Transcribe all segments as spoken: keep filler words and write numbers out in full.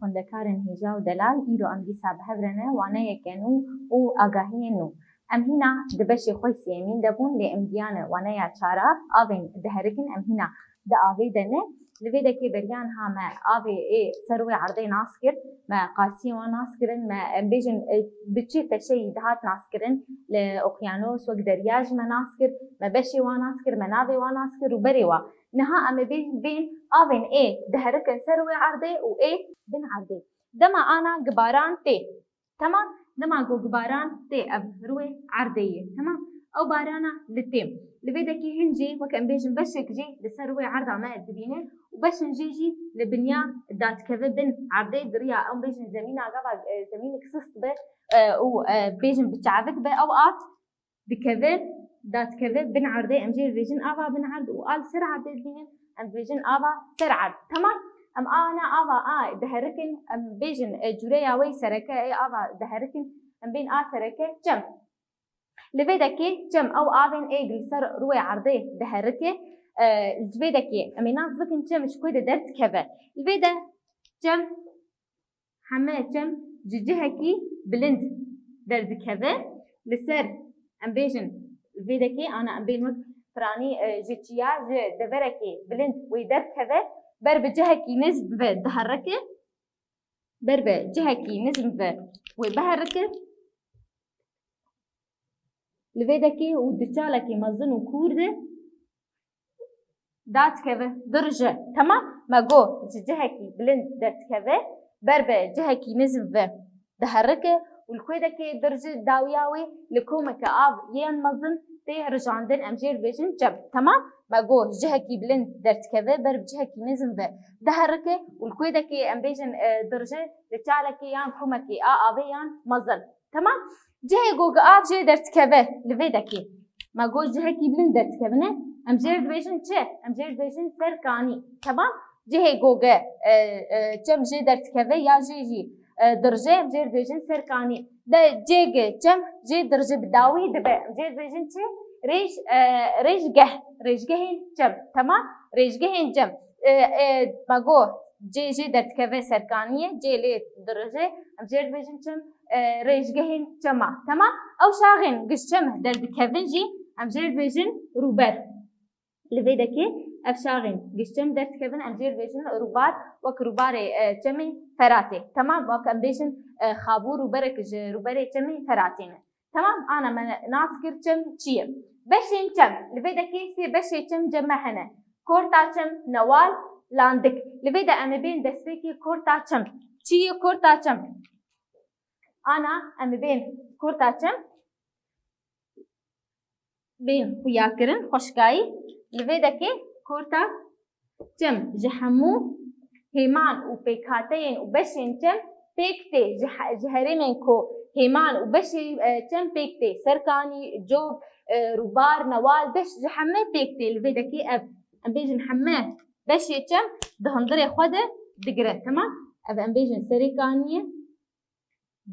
Xwendekarên hêja û delal, îro em dîsa bi hev re ne waneyeke nû û agahiyên nû. Em hîna di beşê xwe sêyemîn de bûn, lê em giyane waneya çara, avên diherikin, em hîna di avê de ne. Li vê dekê beriya niha me avê ê ser wê erdê nas kir, me qasiyê wan nas kirin, me, em bêjin, e, bi çi peşeyî dihat nas kirin, li oqyanos wek derya jî me nas kir, me beşê wan nas kir, me navê wan nas kir û berê wa. Niha em ê bên, bên avên ê diherikin ser wê erdê û ê bin erdê. Dema ana gibaran tê. Temam? Dema ku gibaran tê ev rûyê erdê ye. Temam? Ew barana li tê. Li vê dekê hin jî, wek em bêjin, beşek jî li ser rûyê erda me dibîne û beşin jê jî li binya dadikeve bin erdê, di riya em bêjin zemîna gava, e, zemînek sist be, e, û, e, bêjin bi çavik be, ew av dikeve, dadikeve bin erdê, em jê dibêjin ava bin erd û a li ser erdê dibînin, em dibêjin ava ser erd. Temam? Em ana ava a diherikin, em bêjin, e, cûreya wê sereke ê ava diherikin, em bên a sereke çem. Li vê dekê çem ew avên ê li ser rûyê erdê diherike, e, li vê dekê em ê nas bikin çem ji ku de derdikeve. Li vê de çem Heme çem ji cihekî bilind derdikeve. Li ser, em bêjin, vê dekê ana em bên wek piranî, e, ji çiya, ji deverekê bilind wê derdikeve, ber bi cihekî nizm ve diherike, ber bi cihekî nizm ve wê biherike. Li vê dekê û di çalekî mezin û kûr de dadikeve, dirije. Temam? Me got ji cihekî bilind derdikeve, ber bi cihekî nizm ve diherike û li ku dekê dirije, dawiya wê li komeke av yên mezin tê rijandin, em jê dibêjin çem. Temam? Me got cihekî bilind derdikeve, ber bi cihekî nizm ve diherike û li ku dekê em bêjin, e, dirije li çalekê yan komekê a avê yan mezin. Temam? Cihê ku av jê derdikeve li vê dekê. Me got cihekî bilind derdikevine. Em jê dibêjin çi? Em jê dibêjin serkanî. Temam? Cihê ku, e, e, çem jê derdikeve ya jê jî, e, dirije, em jê dibêjin serkanî. De cê ge çem jê dirije bi dawî dibe. Em jê dibêjin çi? Rêj, e, rêjgeh. Rêjgehên çem. Temam? Rêjgehên çem. E, e, me got cê jê derdikeve serkanî ye, cê lê dirije, em jê dibêjin çem, e, rêjgehên çema. Temam? Ew şaxên giş çem derdikevin jî, em jê dibêjin rûber. Li vê dekê ev şaxên giş çem derdikevin, em jê dibêjin rûbar, wek rûbarê, e, çemê Feratê. Temam? Wek em bêjin, e, xabû rûberek ji rûberê çemê Feratê ne. Temam, ana me nas kir çem çi ye. Beşên çem. Li vê dekê sê beşê çem cem me hene. Korta çem, newal, landik. Li vê de em ê bên destpêkê korta çem. Çi ye korta çem? Ana em ê bên korta çem. Bên xuya kirin, xweşkayî. Li vê dekê korta çem ji hemû hêman û pêkhateyên û beşên çem pêk tê. Ji he-, ji herêmên ku hêman û beşê, e, çem pêk tê. Serkanî, cog, e, rûbar, newal, deşt ji heme pêk tê. Li vê dekê ev, em bêjin heme beşê çem di hundirê xwe de digire. Temam? Ev em bêjin serêkanî ye.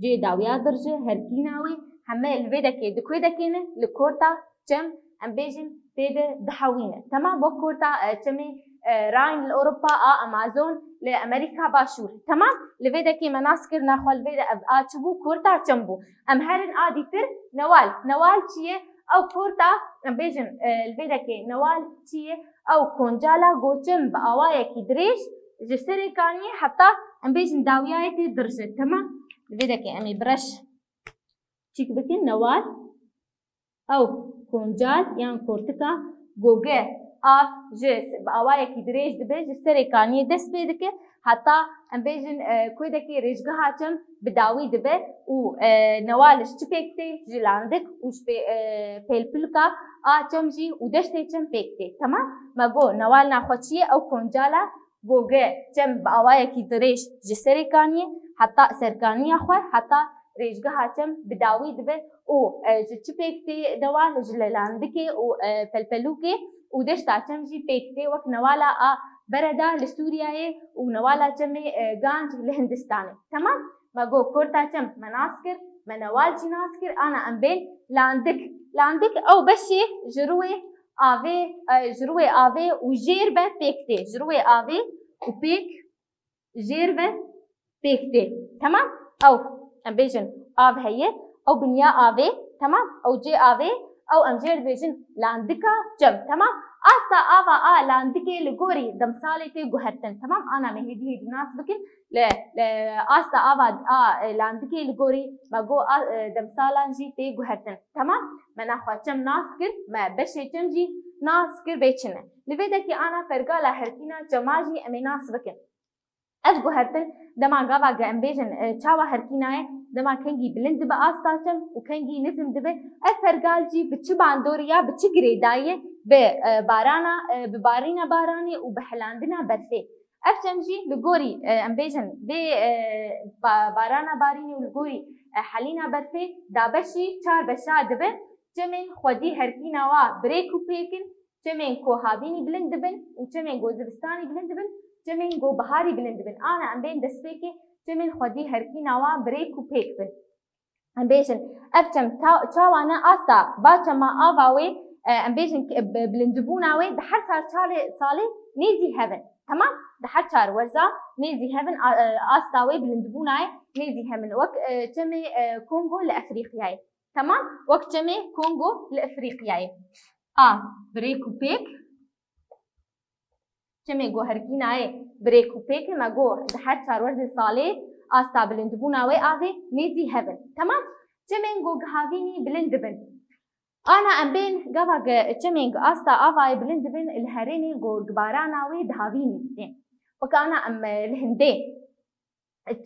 Cê dawiya dirije, herkîna wê, heme li vê dekê, di ku dekê ne, li korta çem, em bêjin, tê de dihewîne. Temam, wek korta, e, çemê, e, Rhine li Ewropa, a Amazon li Amerîka Başûr. Temam, li vê dekê me nas kir, naxwe li vê de ev a çi bû, korta çem bû. Em herin a dîtir, newal. Newal çi ye? Ew korta, em bêjin, e, li vê dekê newal çi ye? Ew koncala goçin bi awayekî dirêj ji serê kaniyê heta, em bêjin, dawiyayê tê dirije. Temam? Li vê dekê em ê bi reş çîk bikin, newal. Ew koncal yan kortika goge av ji, bi awayekî dirêj dibe, ji serê kaniyê dest pê dike, heta em bêjin, e, ku dekê rêjgeha çem bi dawî dibe û, e, newal ji çi pêk tê? Ji landik û ji pê-, e, pêlpilka a çem jî û deştê çem pêk tê. Temam? Me got, newal naxwe çi ye? Ew koncala goge çem bi awayekî dirêj ji serê kaniyê heta serkaniya xwe, heta rêjgeha çem bi dawî dibe û, e, ji çi pêk tê newal? Ji lelandikê û, e, pelpelûkê û deşta çem jî pêk tê, wek newala a Bereda li Sûriyeyê û newala çemê, e, Ganc li Hindistanê. Temam? Me got korta çem me nas kir, me newal jî nas kir, ana em bên landik. Landik ew beşê ji rûyê avê, e, ji rûyê avê û jêr ve pêk tê. Ji rûyê avê û pêk jêr ve pêk tê. Temam? Ew, em bêjin av heye, ew binya avê, temam? Ew cê avê, ew em jê re dibêjin landika çem, temam? Asta ava a landikê li gorî demsalê tê guhertin, temam? Ana me hêdî hêdî nas bikin, li, li asta ava a, e, landikê li gorî me got a, e, demsalan jî tê guhertin, temam? Me nexwe çem nas kir, me beşê çem jî nas kir bê çi ne. Li vê dekê ana pergala herkîna çema jî em ê nas bikin. Ev guhertin dema gava ge em bêjin, e, çawa herkîna ye, dema kengî bilind dibe asta çem û kengî nizm dibe, ev pergal jî bi çi bandorî ya, bi çi girêdayî ye, bi, e, barana, e, bi barîna baranê û bi helandina berfê. Ev çem jî li gorî, e, em bêjin, vê, e, ba-, barana barînê û li gorî, e, helîna berfê dabeşî çar beşa dibe. Çemên xwedî herkîna wa bi rêk û pêk in, çemên ku havînî bilind dibin û çemên ku zivistanî bilind dibin, çemên ku biharî bilind dibin. Ana em bên destpêkê çemên xwedî herkîna wan bi rêk û pêk bin. Em bêjin, ev çem ta-, çawa ne asta va çema ava wê, e, em bêjin ki bi-, bilindibûna wê di her çar çalê salê nêzî hev in. Temam? Di her çar werza nêzî hev in, a-, e, asta wê bilindibûna wê nêzî hev in. Wek, e, çemê, e, Kongo li Efrîqyayê. Temam? Wek çemê Kongo li Efrîqyayê. A, bi rêk û pêk. Çemê ku herkîna ye bi rêk û pêk e, me got di her çar werzê salê asta bilindbûna wê avê nêzî hev in. Temam? Çemên ku gihavînî bilind dibin. Ana em bên gava ge çemên ku asta avayê bilind dibin li herêmê ku gibarana wê dihavînî didê. Weke ana em, e, li hindê.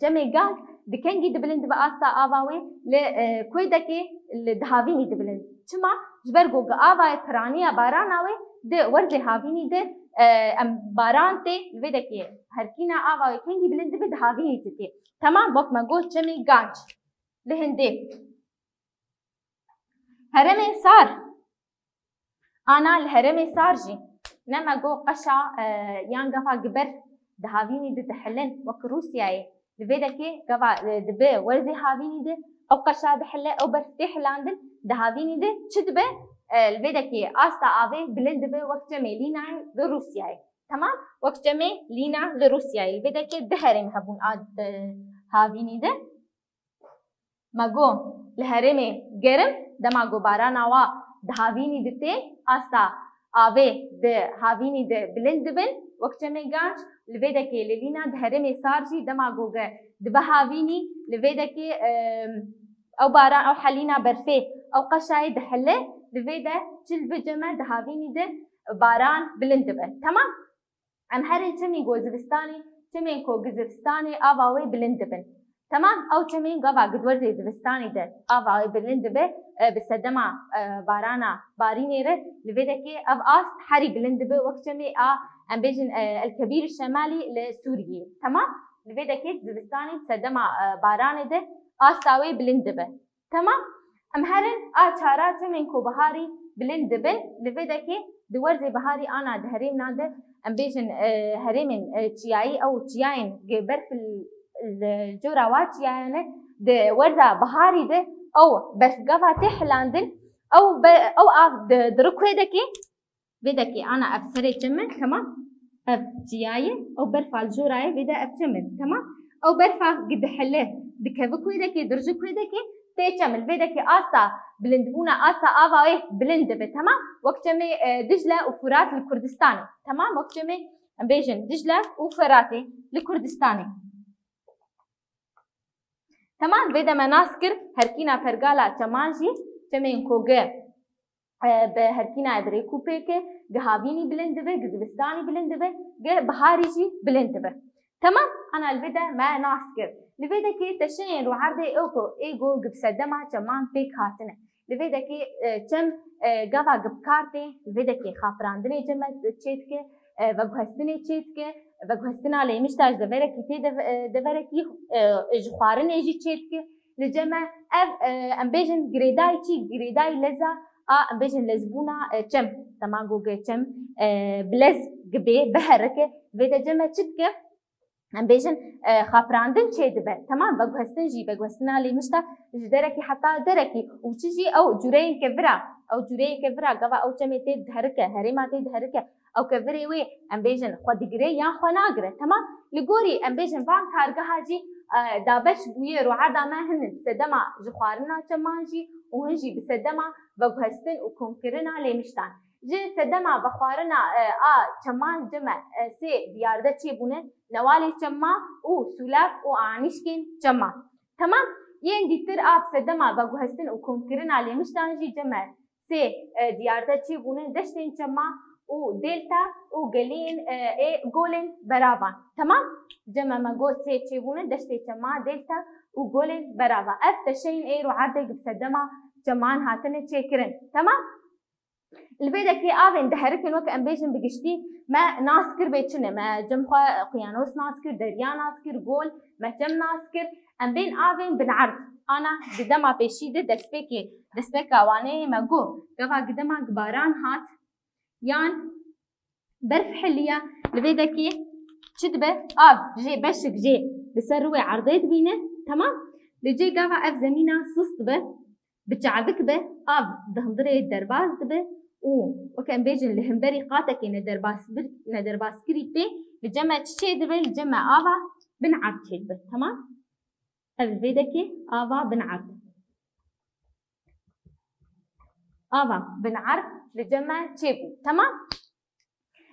Çemê Gang di kengî dibilind dibe asta ava wê li, e, Kuêdekê li dihavînî dibilind. Çima? Ji ber ku avayê piraniya barana wê di werzê havînî de, e, em baran tê, li vê dekê herkîna ava wê kengî bilind dibe dihavînî tê. Temam, wek me got çemê Ganc. Li hindê. Herêmên sar. Ana li herêmê sar jî ne me got qeşa, e, yan gava gi berf di havînî de dihilin wek Rûsyayê. Li vê dekê gava, e, dibe werzê havînî de ew qeşa dihile, ew berf tê hilandin, di havînî de çi dibe? E, li vê dekê asta avê bilind dibe wek çemê Lînayê li Rûsyayê. Temam? Wek çemê Lîna li Rûsyayê. Li vê dekê du herêm hebûn a, e, havînî de. Me got, li herêmê germ, dema ku barana wa di havînî de tê, asta avê di havînî de bilind dibin, wek çemê Ganc, li vê dekê li Lîna di herêmê sar jî, dema ku ge dibe havînî, li vê dekê, em, ew baran, ew helîna berfê, ew qeşayê dihile, li vê de çi li vê cem e di havînî de baran bilind dibe. Temam? Em herin çemî ku zivistanê, çemên ku gi zivistanê ava wê bilind dibin. Temam, ew çemên gava gi di werzê zivistanê de ava wê bilind dibe, e, bi sedema, e, barana barînê re, li vê dekê ev ast herî bilind dibe, wek çemê a, em bêjin, e, El Kebîr Şemalî li Sûriyê. Temam, li vê dekê zivistanê sedema, e, baranê de asta wê bilind dibe. Temam. Em herin a çara çemên ku biharî bilind dibin, li vê dekê di werzê biharî ana di herêmna de, em bêjin, e, herêmên, e, çiyayî ew çiyayên gi berf li, li cora wa çiyayane di werza biharî de ew berfgava tê hilandin, ew be-, ew av di, di rikê dekê. Vê dekê ana ev serê çem e, temam. Ev çiyayê, ew berfa li jorayê, vê de ev çem e, temam. Ew berfa gi dihile, dikeve ku vê dekê, dirji ku vê dekê, tê çem. Li vê dekê asta bilindbûna, asta ava wê bilind dibe, temam. Wek çemê, e, Dicle û Furat li Kurdistanê, temam. Wek çemê, em bêjin, Dicle û Feratê li Kurdistanê. Temam, vê de me nas kir, herkîna pergala çeman jî, çemên ku gi e, bi herkînayê bi rêk û pêk e, gi havînî bilind dibe, gi zivistanî bilind dibe, gi biharî jî bilind dibe. Temam, ana li vê de me nas kir. Li vê dekê teşeyên rûerdê ê ku ê ku gi bi sedema çeman pêk hatine. Li vê dekê, e, çem, e, gava gi bi kar tê, li vê dekê xapirandinê cem e çê dike, e, veguhestinê çê dike, veguhestina lêmişta ji deverekî tê deve-, e, deverekî, e, ji xwarinê jî çê dike. Li cem e ev, e, em bêjin girêdayî çi? Girêdayî leza a, em bêjin lezbûna, e, çem. Dema ku ge çem, e, bi lez gibê, biherike, vê de cem e çi dike? Em bêjin, e, xapirandin çê dibe. Temam, veguhestin jî, veguhestina lêmişta ji derekî heta derekî û çi jî ew cûreyên kevira, ew cûreyên kevira, gava ew çemê tê diherike, herêma tê diherike, ew kevirê wê, em bêjin, xwe digire yan xwe nagire. Temam, li gorî, em bêjin, van kargeha jî e, dabeş bûyê rûerda me hin in sedema ji xwarina çeman jî û hin jî bi sedema veguhestin û komkirina lêmiştan. Ji sedema vexwarina, e, a çeman ceme, e, sê diyarde çêbûne, newalê çema û sûlev û anîşkên çema. Temam? Yên dîtir a bi sedema veguhestin û komkirina lêmiştan jî ceme sê, e, diyarde çêbûne, deştên çema û dêlta û geliyên, e, ê golên beravan. Temam? Ceme me got sê çêbûne, deştê çema, dêlta û golên beravan. Ev teşeyên ê rûerdê bi sedema çeman hatine çêkirin. Temam? Li vê dekê avên diherikin, wek em bêjin bi giştî me nas kir bê çi ne? Me cem xwe, uqyanos nas kir, derya nas kir, gol, me çem nas kir. Em bên avên binerd. Ana di dema pêşî de destpêkê, destpêka waneyê me got, gava gi dema gi baran hat yan berf heliya, li vê dekê çi dibe? Av jê beşik jê li ser rûyê erdê dibîne. Temam? Li cê gava ev zemîna sis dibe, bi çavik be, av di hundirê derbas dibe û wek em bêjin li hemberî qatekê nederbas bir-, nederbaskirî tê, li cem me çi çêdibe? Li cem me ava binerd çêdibe. Temam? Ev li vê dekê ava binerd. Ava binerd li cem me çêbû. Temam?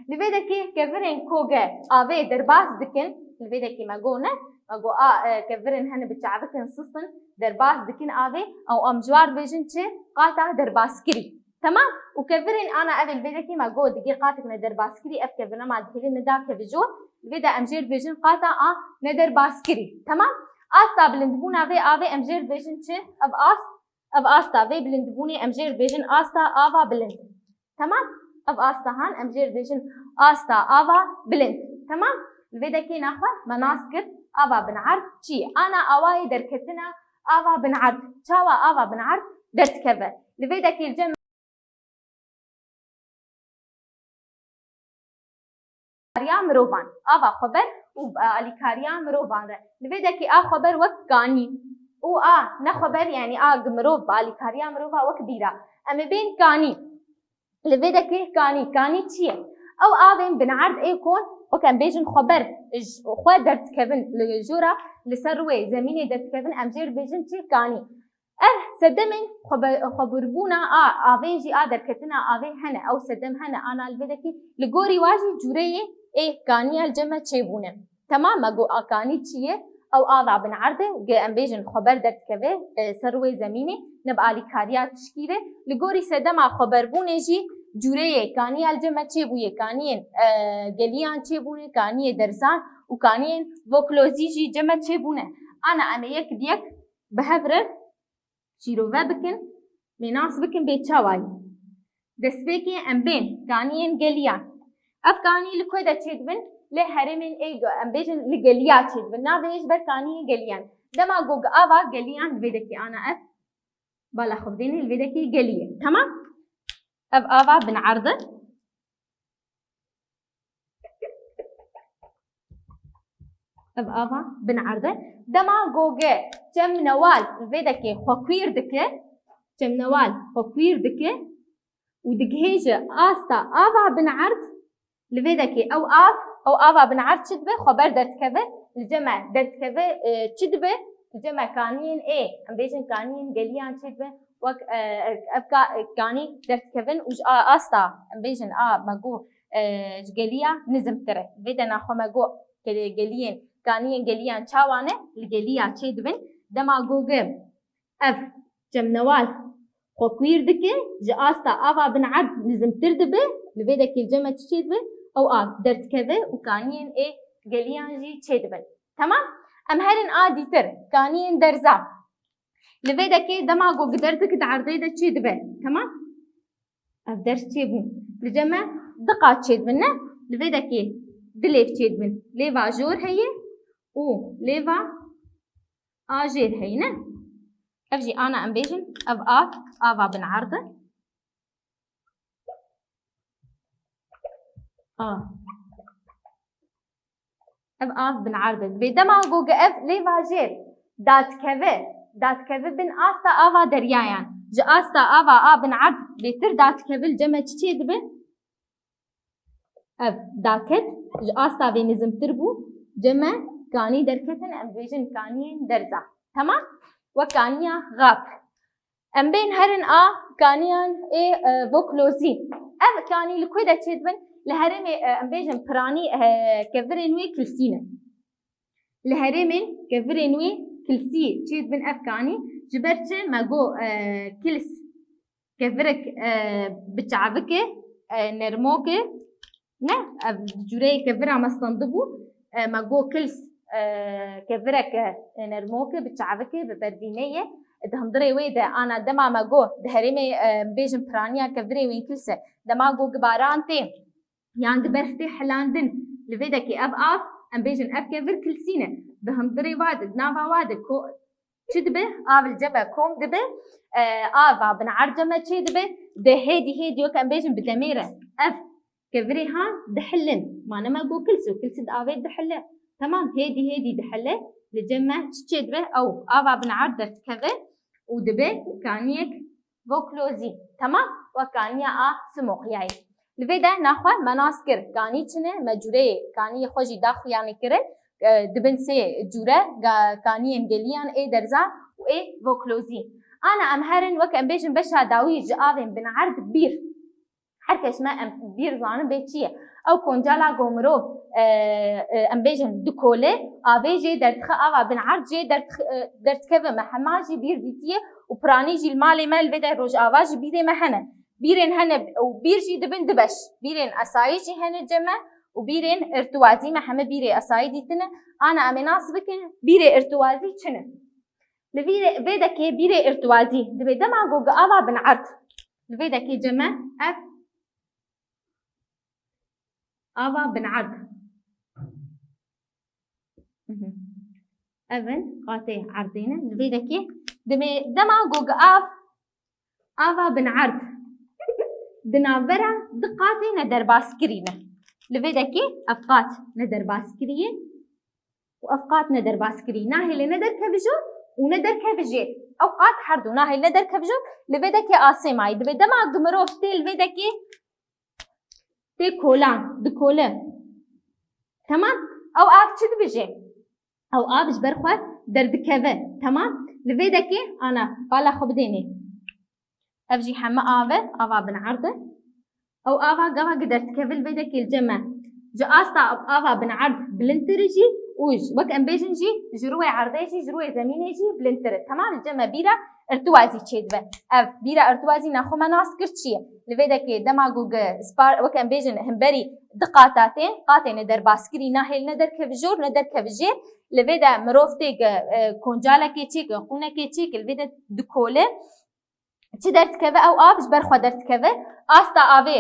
Li vê dekê kevirên koge avê derbas dikin, li vê dekê me got ne, me got a, e, kevirên hene bi çavikin sis in, derbas dikin avê, ew em ji wan dibêjin çi? Qata derbaskirî. Temam? Û kevirên ana ev ê li vê dekê me got digê qatik ne derbaskirî, ev kevir nema dihêlin nida kevijor, li vê de em jê dibêjin qata a nederbaskirî. Temam? Asta bilindbûna vê avê em jê dibêjin çi? Ev ast, ev asta vê bilindbûnê em jê dibêjin asta ava bilind. Temam? Ev asta han em jê dibêjin asta ava bilind. Temam? Li vê dekê naxwe me nas kir ava binerd çi ye? Ana awayê derketina ava binerd. Çawa ava binerd derdikeve? Li vê dekê li cem alîkariya mirovan, ava xweber û, e, alîkariya mirovan re. Li vê dekê a xweber wek kanî û a nexweber, yanî a gi mirov bi alîkariya mirova wek bîra. Em ê bên kanî. Li vê dekê kanî, kanî çi ye? Ew avên binerd ê kon, wek em bêjin xweber, ji xwe derdikevin li jora, li ser rûyê zemînê derdikevin, em jê dibêjin çi? Kanî. Ev sedemên xwebe-, xwebûrbûna a avên jî a derketina avê hene. Ew sedem hene, ana li vê dekê li gorî wa jî cûreyê ê kaniya li cem me çêbûne. Temam, me got a kanî çi ye? Ew ava binerd e, ge em bêjin xweber derdikeve, e, ser rûyê zemînê, ne bi alîkariya tişkî re. Li gorî sedema xweberbûnê jî cûreyê kaniya li cem me çêbûye, kaniyên, e, geliyan çêbûne, kaniyê derzan û kaniyên voklozî jî cem me çêbûne. Ana em ê yek bi yek bi hev re şîrove bikin, mênas bikin bê çawa ye. Destpêkê em bên kaniyên geliyan. Ev kanî li ku de çêdibin? Li herêmên ê, em bêjin li geliya çêdibin. Navê ji ber kaniyên geliyan. Dema ku ava geliyan li vê dekê ana ev bala xwe bidêne, li vê dekê gelî ye. Temam? Ev ava binerd e. Ev ava binerd e. Dema goge çem newal li vê dekê xwekwîr dike, çem newal xwekwîr dike û digihêje asta ava binerd, li vê dekê ew av, ew ava binerd çi dibe? Xweber derdikeve, li cem me derdikeve, e, çi dibe? Li cem me kaniyên ê, em bêjin kaniyên geliyan çi dibe? Wek, e, ev ka-, kanî derdikevin û ji a-, asta, em bêjin a me got, e, ji geliya nizimtir e. Vê de naxwe me got geliyên, kaniyên geliyan çawa ne? Li geliya çêdibin. Dema goge ev çemnewal xwekwîr dike, ji asta ava binerd nizimtir dibe, li vê dekê li cem me çi çêdibe? Ew av derdikeve û kaniyên ê geliyan jî çêdibin. Temam? Em herin a dîtir, kaniyên derza. Li vê dekê dema ku gi derzik di erdê de çêdibe. Temam? Ev ders çêbû. Li cem me du qat çêdibin, ne? Li vê dekê du lêv çêdibin. Lêva jor heye û lêva ajêr heye, ne? Ev jî ana em bêjin, ev av, ava binerd e. A. Ev av binerd e. Dibê dema ku ev lêva jêr dadikeve, dadikeve bin asta ava deryayan. Ji asta ava a binerd bêtir dadikeve, li cem me çi çêdibe? Ev daket, ji asta vê nizimtir bû, cem me Kanî derketin, em bêjin kaniyên derza. Temam? Wek kaniya xap. Em bên herin a kaniyan ê, e, voklozî. Ev kanî li ku de çêdibin? Li herêmê, e, em bêjin piranî, e, kevirên wê kilsî ne. Li herêmên kevirên wê kilsî çêdibin ev kanî. Ji ber çi? Me got, e, kils kevirek, e, bi çavik e, e, nermok e. Ne, ev cûreyê kevira me standibû, e, me got kils, e, kevirek e, e, nermok e, bi çavik e, bi bervînê ye. Di hundirê wê de, ana dema me got, di herêmê, e, bêjin piraniya kevirê wê kils e. Dema got gibaran tê, yan di berf tê hilandin, li vê dekê ev av, em bêjin ev kevir kilsî ne. Di hundirê wa de, di nava wa de, ko-, çi dibe? Av li cem ve kom dibe, e, ava bin erd cem ve çê dibe, di hêdî hêdî wek em bêjin bi demê re. Ev kevirê ha dihilin. Ma ne me got kilso, kilsi di avê dihile. Temam, hêdî hêdî dihile, li cem me çi çê dibe? Ew ava bin erd derdikeve û dibe kaniyek voklozî. Temam, wek kaniya a simoqiyayê. Li vê de naxwe me nas kir, kanî çi ne, me cûreyê kaniyê xwe jî daxuyanî kirin, e, dibin sê cûre, ga-, kaniyên geliyan ê derza û ê voklozî. Ana em herin, wek em bêjin beşa dawî ji avên bin erd bîr. Her kes me em bîr zanin bê çi ye. Ew koncala ku mirov, e, e, em bêjin dikole, avê jê derdixe, ava bin erd jê derdix-, e, derdikeve, me hema jî bîr dîtiye û piranî jî li malê me li vê de rojava jî bîrê me hene. Bîrên hene û bîr jî dibin du beş. Bîrên esayî jî hene cem me û bîrên irtiwazî, me heme bîrê esayî dîtine. Ana em ê nas bikin, bîrê irtiwazî çi ne? Li vîrê, vê dekê bîrê irtiwazî, divê dema ku gi ava bin erd. Li vê dekê cem me ev ava bin erd. Mhm. Ev in qatê erdê ne. Li vê dekê divê dema ku gi av, ava bin erd. Di navbera du qatê ne derbaskirî ne. Li vê dekê ev qat ne derbaskirî ye. Û ev qat ne derbaskirî. Nahêle ne derkeve jor û ne derkeve jêr. Ew qat herdu nahêle ne derkeve jor. Li vê dekê asê mayî. Divê dema ku mirov tê li vê dekê tê kolan, dikole. Temam? Ew av çi dibijê? Ew av ji ber xwe derdikeve. Temam? Li vê dekê ana bala xwe bidênê. Ev jî heme av e, ava bin erd e. Ew ava gava gi derdikeve li vê dekê li cem me. Ji asta ava bin erd bilindtir e jî û ji, wek em bêjin jî, ji rûyê erdê jî, ji rûyê zemînê jî bilindtir e. Temam, li cem me bîra irtiwazî çêdibe. Ev bîra irtiwazî naxwe me nas kir çi ye? Li vê dekê dema ku gi spar, wek em bêjin himberî du qata tên, qatê ne derbaskirî, nahêl ne derkeve jor, ne derkeve jêr. Li vê de mirov tê gi, e, koncalekê çêke, xûnekê çêke, li vê de dikole. Çi derdikeve? Ew av ji ber xwe derdikeve. Asta avê,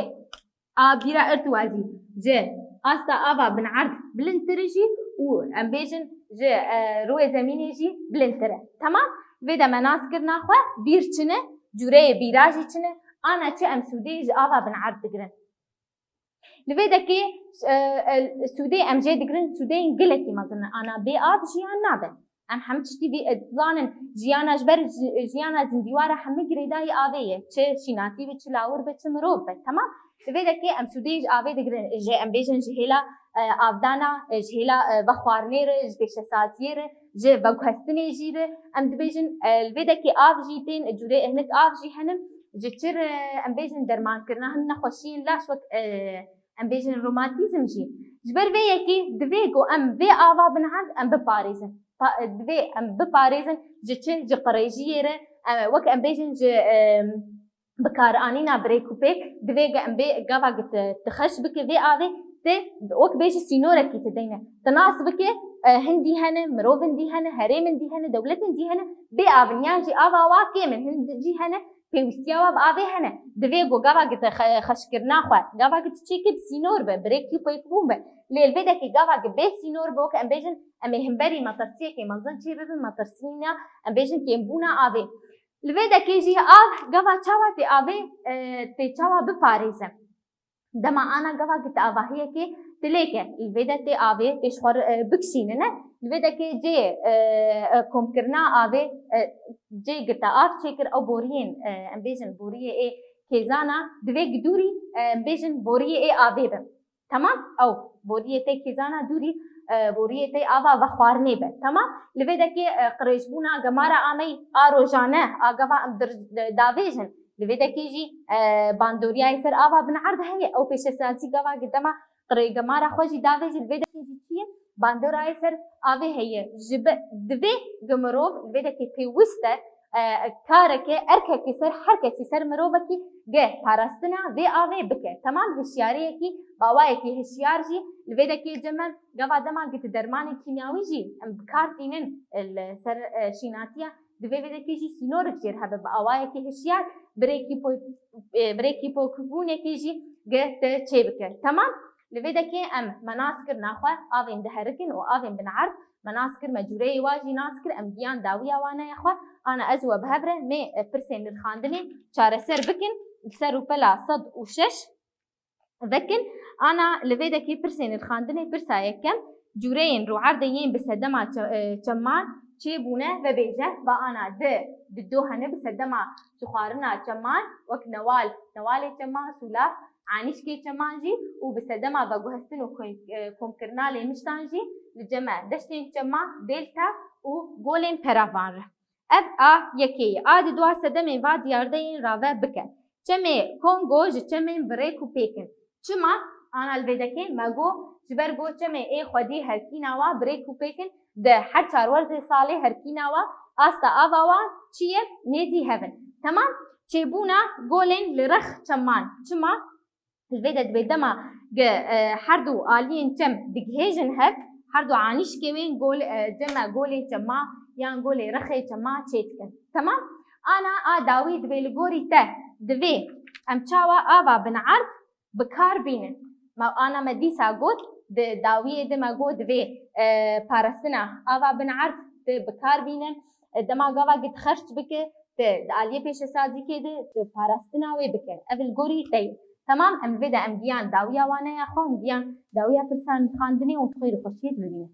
a bîra irtiwazî ji asta ava bin erd bilindtir e jî û em bêjin ji, e, rûyê zemînê jî bilindtir e. Temam? Vê de me nas kirina xwe, bîr çi ne, cûreyê bîra jî çi ne, ana çi em sûdê ji ava bin erd digirin. Li vê dekê, e, e, sûdê em jê digirin, sûdeyên gelekî mezin in. Ana bê av jiyan nabe. Em hemî tiştî vî, e, dizanin, jiyana ji ber ji, jiyana zindîwara hemî girêdayî avê ye. Çi şînatî be, çi lawir be, çi mirov be. Temam? Li vê dekê em sûdê ji avê digirin. Ji, em bêjin ji hêla, e, avdana, e, ji hêla, e, vexwarinê re, ji pêşesaziyê re, ji veguhestinê jî re. Em dibêjin, e, li vê dekê av jî tên, cûrê hinek av jî henin. Ji çi re, em bêjin dermankirina hin nexweşiyên laş wek, e, em bêjin romatîzm jî. Ji ber vê yekê divê ku em vê ava bin erd em biparêzin. Pa-, divê em biparêzin ji çi? Ji qirêjiyê re, e, wek em bêjin ji, e, bikaranîna birêk û pêk, divê ge-, em bê gava gi tu, tu xeş bike vê avê, tu wek bêjî sînorekî tu deyne. Tu nas bike, e, hindî hene, mirovin dî hene, herêmin dî hene, dewletin dî hene, bê avin yan jî ava wa kêm in, hin jî hene, pêwîstiya we bi avê hene. Divê ku gava ki te xe-, xeşkirina xwe, gava ki tu çêkî bi sînor be, bi rêkî pêkbûn be. Lê li vê dekê gava ki bê sînor be, wek em bêjin, em ê himberî metirsiyekê mezin çê bibin, metirsîna, em bêjin, kêmbûna avê. Li vê dekê jî av, gava çawa tê avê, e, tê çawa biparêze? Dema ana gava girta avahiyekê tilêke, li vê de tê avê, tê ji xwe, e, bikişînine. Li vê de kê cê, e, e, komkirina avê, e, cê girta av çêkir, ew boriyên, e, em bêjin boriyê ê kêzana, divê gi dûrî, e, em bêjin boriyê ê avê bin. Temam? Ew boriyê tê kêzana dûrî, e, boriyê te ava vexwarinê be. Temam? Li vê dekê, e, qirêjbûna gemara ameyî a rojane, a gava em dir-, davêjin. Li vê dekê jî, e, bandoriyayê ser ava bin erd heye. Ew pêşesazî gava gi dema qirê gemara xwe jî davêjin. Li vê dekê jî çi ye? Bandorayê ser avê heye. Ji be-, divê gi mirov li vê dekê pêwist e, e, kareke, erkekê ser her kesî, ser mirovekî gi parastina vê avê bike. Temam, hişyariyekî, bawayekî hişyar jî li vê dekê cem e. Gava dema gi tu dermanê kîmyawî jî em bi kar tînin, e, li ser, e, şînatiya, divê vê dekê jî sînorik jêr hebe, bi awayekî hişyar, birêkî po-, e, birêkî pokbûnekê jî gi te çê bike. Temam? Li vê dekê em me nas kir naxwe, avên diherikin û avên bin erd, me nas kir, me cûreyê wa jî nas kir, em giyan dawiya waneya xwe, ana ez û we bi hev re mê, e, pirsên nirxandinê çareser bikin, li ser rûpela sed û şeş vekin, ana li vê dekê pirsên nirxandinê, pirsa yekem, cûreyên rûerdê yên bi sedema çe-, e, çeman çêbûne vebêje, va ana di, di do hene bi sedema çixwarina çeman, wek newal, newalê çeman, sûlav, anîşkê çeman jî û bi sedema veguhestin û kom-, e, komkirina lêmiştan jî li cem e deştên çeman, delta û golên peravan re. Ev a yekê ye. A di dua sedemên va diyardeyên rave bike. Çemê Kongo ji çemên bi rêk û pêk in. Çima? Ana li vê dekê me got, ji ber got çemê ê xwedî herkîna wa bi rêk û pêk in, di her çar werzê salê herkîna wa, asta ava wa çi ye? Nêzî hev in. Temam? Çêbûna golên li rex çeman. Çima? Li vê de dibê dema gi, e, her du aliyên çem digihêjin hev, her du anîşkê wên gol, e, cem e golê çema yan golê rexê çema çêdikin. Temam? Ana a dawî dibê li gorî te divê em çawa ava bin erd bi kar bînin. Me, ana me dîsa got, di dawiyê de me got divê, e, parastina ava bin erd tu bi kar bîne. E, dema gava gi tu xerc bike, tu di aliyê pêşesazîkê de tu parastina wê bike. Ev li gorî te ye. Temam, em vê de em giyan dawiya waneya xwe, em giyan dawiya pirsan xandinê û xwê li xweşiyê dibînin.